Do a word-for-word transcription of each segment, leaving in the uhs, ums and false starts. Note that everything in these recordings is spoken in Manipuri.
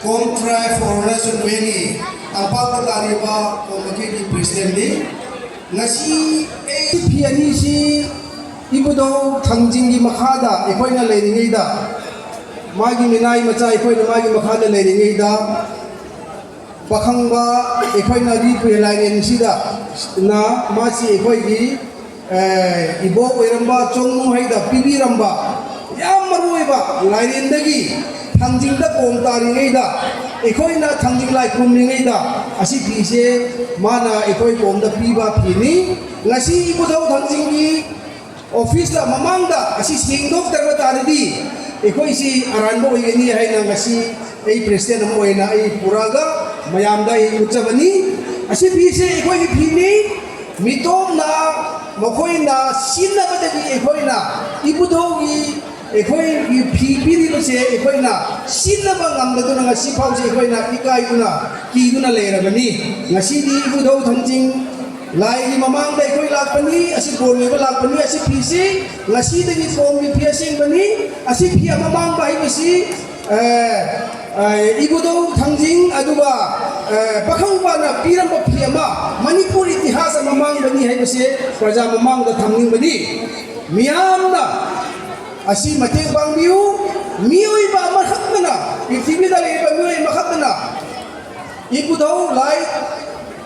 Kom Tribe for Rural Zone Valley ꯇꯝꯄꯥꯛꯇ ꯇꯥꯔꯤꯕ ꯀꯣꯝ ꯑꯩꯈꯣꯏꯒꯤ ꯄ꯭ꯔꯦꯁꯤꯗꯦꯟꯠꯅꯤ꯫ ꯉꯁꯤ ꯑꯩ ꯐꯤ ꯑꯅꯤꯁꯤ ꯏꯕꯨꯙꯧ ꯊꯥꯡꯖꯤꯡꯒꯤ ꯃꯈꯥꯗ ꯑꯩꯈꯣꯏꯅ ꯂꯩꯔꯤꯉꯩꯗ, ꯃꯥꯒꯤ ꯃꯤꯅꯥꯏ ꯃꯆꯥ ꯑꯩꯈꯣꯏꯅ ꯃꯥꯒꯤ ꯃꯈꯥꯗ ꯂꯩꯔꯤꯉꯩꯗ, ꯄꯥꯈꯪꯕ ꯑꯩꯈꯣꯏꯅ ꯔꯤꯄꯨ ꯂꯥꯏꯔꯦꯟꯁꯤꯗ ꯅ ꯃꯥꯁꯤ ꯑꯩꯈꯣꯏꯒꯤ, ꯑꯦ, ꯏꯕꯣꯛ ꯑꯣꯏꯔꯝꯕ ꯆꯣꯡꯅꯨ ꯍꯩꯗ ꯄꯤꯕꯤꯔꯝꯕ ꯌꯥꯝ ꯃꯔꯨ ꯑꯣꯏꯕ ꯂꯥꯏꯔꯦꯟꯗꯒꯤ ꯊꯥꯡꯖꯤꯡꯗ ꯀꯣꯝ ꯇꯥꯔꯤꯉꯩꯗ, ꯑꯩꯈꯣꯏꯅ ꯊꯥꯡꯖꯤꯡ ꯂꯥꯏ ꯈꯨꯔꯨꯝꯂꯤꯉꯩꯗ ꯑꯁꯤ ꯐꯤꯁꯦ ꯃꯥꯅ ꯑꯩꯈꯣꯏ ꯀꯣꯝꯗ ꯄꯤꯕ ꯐꯤꯅꯤ꯫ ꯉꯁꯤ ꯏꯕꯨꯙꯧ ꯊꯥꯡꯖꯤꯡꯒꯤ ꯑꯣꯐꯤꯁꯇ ꯃꯃꯥꯡꯗ ꯑꯁꯤ ꯁꯦꯡꯗꯣꯛꯇ꯭ꯔꯕ ꯇꯥꯔꯗꯤ ꯑꯩꯈꯣꯏꯁꯤ ꯑꯔꯥꯟꯕ ꯑꯣꯏꯒꯅꯤ ꯍꯥꯏꯅ ꯉꯁꯤ ꯑꯩ ꯄ꯭ꯔꯦꯁꯤꯗꯦꯟꯠ ꯑꯃ ꯑꯣꯏꯅ ꯑꯩ ꯄꯨꯔꯛꯑꯒ ꯃꯌꯥꯝꯗ ꯑꯩ ꯎꯠꯆꯕꯅꯤ꯫ ꯑꯁꯤ ꯐꯤꯁꯦ ꯑꯩꯈꯣꯏꯒꯤ ꯐꯤꯅꯤ꯫ ꯃꯤꯇꯣꯞꯅ ꯃꯈꯣꯏꯅ ꯁꯤꯖꯤꯟꯅꯕꯗꯒꯤ ꯑꯩꯈꯣꯏꯅ ꯏꯕꯨꯙꯧꯒꯤ ꯑꯩꯈꯣꯏꯒꯤ ꯐꯤ ꯄꯤꯔꯤꯕꯁꯦ ꯑꯩꯈꯣꯏꯅ ꯁꯤꯖꯤꯟꯅꯕ ꯉꯝꯗꯗꯨꯅ ꯉꯁꯤ ꯐꯥꯎꯁꯤ ꯑꯩꯈꯣꯏꯅ ꯏꯀꯥꯏꯗꯨꯅ ꯀꯤꯗꯨꯅ ꯂꯩꯔꯕꯅꯤ꯫ ꯉꯁꯤꯗꯤ ꯏꯕꯨꯙꯧ ꯊꯥꯡꯖꯤꯡ ꯂꯥꯏꯒꯤ ꯃꯃꯥꯡꯗ ꯑꯩꯈꯣꯏ ꯂꯥꯛꯄꯅꯤ, ꯑꯁꯤ ꯀꯣꯝꯂꯤꯕ ꯂꯥꯛꯄꯅꯤ, ꯑꯁꯤ ꯐꯤꯁꯤ ꯉꯁꯤꯗꯒꯤ ꯀꯣꯝꯒꯤ ꯐꯤ ꯑꯁꯦꯡꯕꯅꯤ꯫ ꯑꯁꯤ ꯐꯤ ꯑꯃ ꯃꯥꯡꯕ ꯍꯥꯏꯕꯁꯤ, ꯑ, ꯑ, ꯏꯕꯨꯙꯧ ꯊꯥꯡꯖꯤꯡ ꯑꯗꯨꯒ, ꯑ, ꯄꯥꯈꯪꯕꯅ ꯄꯤꯔꯝꯕ ꯐꯤ ꯑꯃ ꯃꯅꯤꯄꯨꯔ ꯏꯇꯤꯍꯥꯁ ꯑꯃ ꯃꯥꯡꯕꯅꯤ ꯍꯥꯏꯕꯁꯦ ꯄ꯭ꯔꯖꯥ ꯃꯃꯥꯡꯗ ꯊꯝꯅꯤꯡꯕꯅꯤ꯫ ꯃꯤꯌꯥꯝꯅ ꯑꯁꯤ ꯃꯇꯦꯡ ꯄꯥꯡꯕꯤꯌꯨ꯫ ꯃꯤꯑꯣꯏꯕ ꯑꯃꯈꯛꯇꯅ, ꯄ꯭ꯔꯤꯊꯤꯕꯤꯗ ꯂꯩꯔꯤꯕ ꯃꯤꯑꯣꯏ ꯑꯃꯈꯛꯇꯅ ꯏꯕꯨꯙꯧ ꯂꯥꯏ,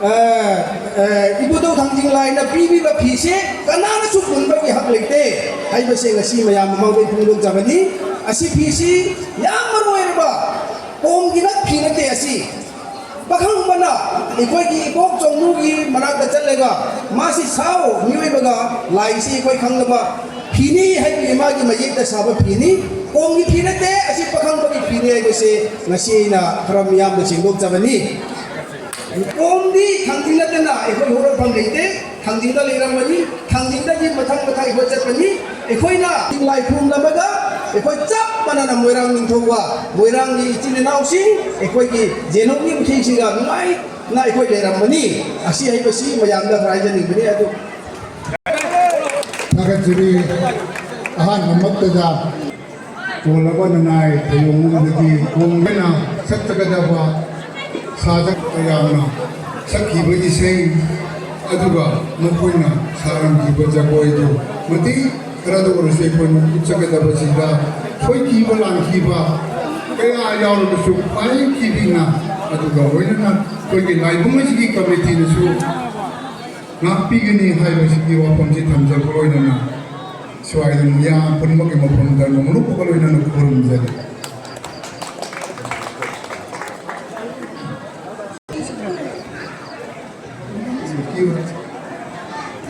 ꯑ, ꯑ, ꯏꯕꯨꯙꯧ ꯊꯥꯡꯖꯤꯡ ꯂꯥꯏꯅ ꯄꯤꯕꯤꯕ ꯐꯤꯁꯦ ꯀꯅꯥꯅꯁꯨ ꯄꯨꯟꯕꯒꯤ ꯍꯛ ꯂꯩꯇꯦ ꯍꯥꯏꯕꯁꯦ ꯉꯁꯤ ꯃꯌꯥꯝ ꯃꯃꯥꯡꯗ ꯑꯩ ꯐꯣꯡꯗꯣꯛꯆꯕꯅꯤ꯫ ꯑꯁꯤ ꯐꯤꯁꯤ ꯌꯥꯝ ꯃꯔꯨ ꯑꯣꯏꯔꯕ ꯀꯣꯝꯒꯤ ꯉꯛ ꯐꯤ ꯅꯠꯇꯦ꯫ ꯑꯁꯤ ꯄꯥꯈꯪꯕꯅ ꯑꯩꯈꯣꯏꯒꯤ ꯏꯕꯣꯛ ꯆꯣꯡꯅꯨꯒꯤ ꯃꯅꯥꯛꯇ ꯆꯠꯂꯒ ꯃꯥꯁꯤ ꯁꯥꯎ ꯃꯤꯑꯣꯏꯕꯒ ꯂꯥꯏꯁꯤ ꯑꯩꯈꯣꯏ ꯈꯪꯅꯕ ꯐꯤꯅꯤ ꯍꯥꯏꯕꯒꯤ ꯃꯥꯒꯤ ꯃꯌꯦꯛꯇ ꯁꯥꯕ ꯐꯤꯅꯤ꯫ ꯀꯣꯝꯒꯤ ꯐꯤ ꯅꯠꯇꯦ, ꯑꯁꯤ ꯄꯥꯈꯪꯕꯒꯤ ꯐꯤꯅꯤ ꯍꯥꯏꯕꯁꯦ ꯉꯁꯤ ꯑꯩꯅ ꯈꯔ ꯃꯤꯌꯥꯝꯗ ꯁꯦꯡꯗꯣꯛꯆꯕꯅꯤ꯫ ꯀꯣꯝꯗꯤ ꯊꯥꯡꯖꯤꯡ ꯅꯠꯇꯅ ꯑꯩꯈꯣꯏ ꯍꯧꯔꯛꯐꯝ ꯂꯩꯇꯦ꯫ ꯊꯥꯡꯖꯤꯡꯗ ꯂꯩꯔꯝꯕꯅꯤ, ꯊꯥꯡꯖꯤꯡꯗꯒꯤ ꯃꯊꯪ ꯃꯊꯪ ꯑꯩꯈꯣꯏ ꯆꯠꯄꯅꯤ꯫ ꯑꯩꯈꯣꯏꯅ ꯂꯥꯏ ꯈꯨꯔꯨꯝꯂꯝꯃꯒ ꯑꯩꯈꯣꯏ ꯆꯞ ꯃꯥꯟꯅꯅ ꯃꯣꯏꯔꯥꯡ ꯅꯤꯡꯊꯧꯒ ꯃꯣꯏꯔꯥꯡꯒꯤ ꯏꯆꯤꯜ ꯏꯅꯥꯎꯁꯤꯡ ꯑꯩꯈꯣꯏꯒꯤ ꯖꯦꯅꯧꯒꯤ ꯃꯈꯦꯡꯁꯤꯡꯒ ꯅꯨꯡꯉꯥꯏꯅ ꯑꯩꯈꯣꯏ ꯂꯩꯔꯝꯕꯅꯤ꯫ ꯑꯁꯤ ꯍꯥꯏꯕꯁꯤ ꯃꯌꯥꯝꯗ ꯈꯔ ꯍꯥꯏꯖꯅꯤꯡꯕꯅꯤ꯫ ꯑꯗꯨ ꯊꯥꯒꯠꯆꯔꯤ꯫ ꯑꯍꯥꯟꯕꯃꯛꯇꯗ ꯀꯣꯜꯂꯕ ꯅꯅꯥꯏ ꯊꯌꯣꯡꯗꯒꯤ ꯀꯣꯡꯅ ꯁꯛꯆꯒꯗꯕ ꯁꯥꯖ ꯀꯌꯥꯝꯅ ꯁꯛꯈꯤꯕ ꯏꯁꯩ, ꯑꯗꯨꯒ ꯃꯈꯣꯏꯅ ꯁꯥꯔꯝꯈꯤꯕ ꯖꯒꯣꯏꯗꯨ ꯃꯇꯦꯛ ꯈꯔꯗ ꯑꯣꯏꯔꯁꯨ ꯑꯩꯈꯣꯏꯅ ꯎꯠꯆꯒꯗꯕꯁꯤꯗ ꯁꯣꯏꯈꯤꯕ ꯂꯥꯟꯈꯤꯕ ꯀꯌꯥ ꯌꯥꯎꯔꯕꯁꯨ ꯈ꯭ꯋꯥꯏ ꯀꯤꯕꯤꯅ, ꯑꯗꯨꯒ ꯂꯣꯏꯅꯅ ꯑꯩꯈꯣꯏꯒꯤ ꯂꯥꯏꯕꯨꯡ ꯑꯁꯤꯒꯤ ꯀꯃꯤꯇꯤꯅꯁꯨ ꯉꯥꯛꯄꯤꯒꯅꯤ ꯍꯥꯏꯕꯁꯤꯒꯤ ꯋꯥꯐꯝꯁꯤ ꯊꯝꯖꯕ ꯂꯣꯏꯅꯅ ꯁ꯭ꯋꯥꯏꯗ ꯃꯤꯌꯥꯝ ꯄꯨꯝꯅꯃꯛꯀꯤ ꯃꯐꯝꯗ ꯅꯣꯡꯂꯨꯛꯄꯒ ꯂꯣꯏꯅꯅ ꯈꯨꯔꯨꯝꯖꯔꯤ꯫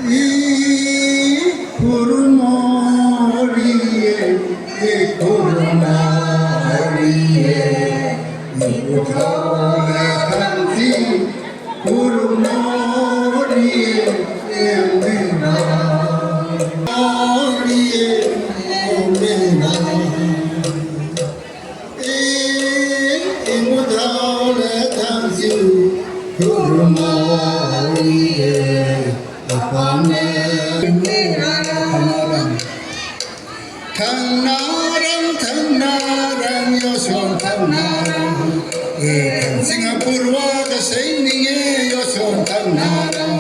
ꯏ ꯈꯨꯔꯨꯝꯃꯣꯔꯤꯌꯦ, ꯏ ꯈꯨꯔꯨꯝꯃꯣꯔꯤꯌꯦ, ꯏ ꯄꯨꯊꯣꯛꯂꯦ ꯈꯟꯁꯤ ꯈꯨꯔꯨꯝꯃꯣꯔꯤꯌꯦ, ꯏ ꯃꯤꯅꯥ, ꯃꯣꯔꯤꯌꯦ, ꯏ ꯃꯤꯅꯥ꯫ Thangnaram, thangnaram, yoson thangnaram. Eh, Singapore wa ka saining eh, yoson thangnaram.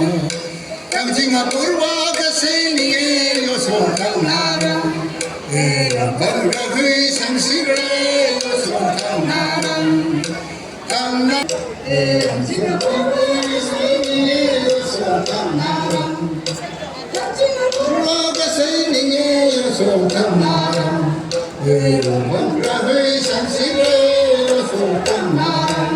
Kam Singapore wa ka saining eh, yoson thangnaram. Eh, Bang Rahui Sangsire, yoson thangnaram. Thangna, eh, Singapore wa ka saining eh, yoson thangnaram. Kam Singapore wa ka saining eh, yoson thangnaram. Eh, Bang Rahui Sangsire, yoson thangnaram.